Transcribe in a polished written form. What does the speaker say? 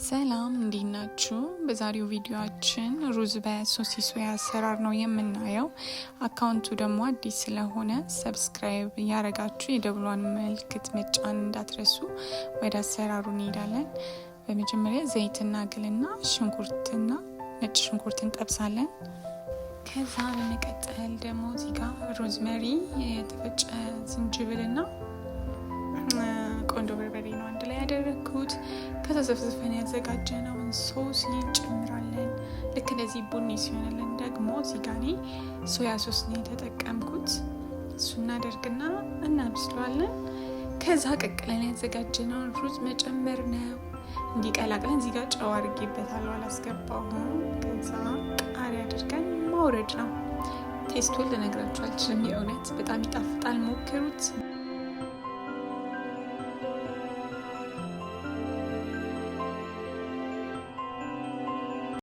ሰላም እንዴት ናችሁ? በዛሬው ቪዲዮአችን ሩዝ በሶሲ ሶያ አሰራር ነው የምናየው። Account ኡ ደግሞ አዲስ ስለሆነ subscribe እያረጋችሁ የደውሏን ምልክት መጫን እንዳትረሱ። ወደ አሰራሩ እንሄዳለን። በመጀመሪያ ዘይት እናግልና ሽንኩርትና ነጭ ሽንኩርት እንጠብሳለን። ከዛ በመቀጠል ደግሞ እዚህ ጋር rosemary፣ የተፈጨ ዝንጅብልና ቆንጆ በርበሬ ነው አንድ ላይ ያደረግኩት። ከዛ ዘፍዝፈን ያዘጋጀነውን ሶስ እንጨምራለን። ልክ እንደዚህ ቡኒ ሲሆንልን ደግሞ እዚህ ጋ እኔ soya sauce ነው የተጠቀምኩት። እሱ እናደርግና እናብስለዋለን። ከዛ ቀቅለን ያዘጋጀነውን ሩዝ መጨመር ነው። እንዲቀላቅለን እዚህ ጋር ጨው አድርጌበታለሁ፣ አላስገባሁም። ከዛ ቃሪያ አድርገን ማውረድ ነው። Taste ኡን ልነግራችሁ አልችልም። የእውነት በጣም ይጣፍጣል፣ ሞክሩት።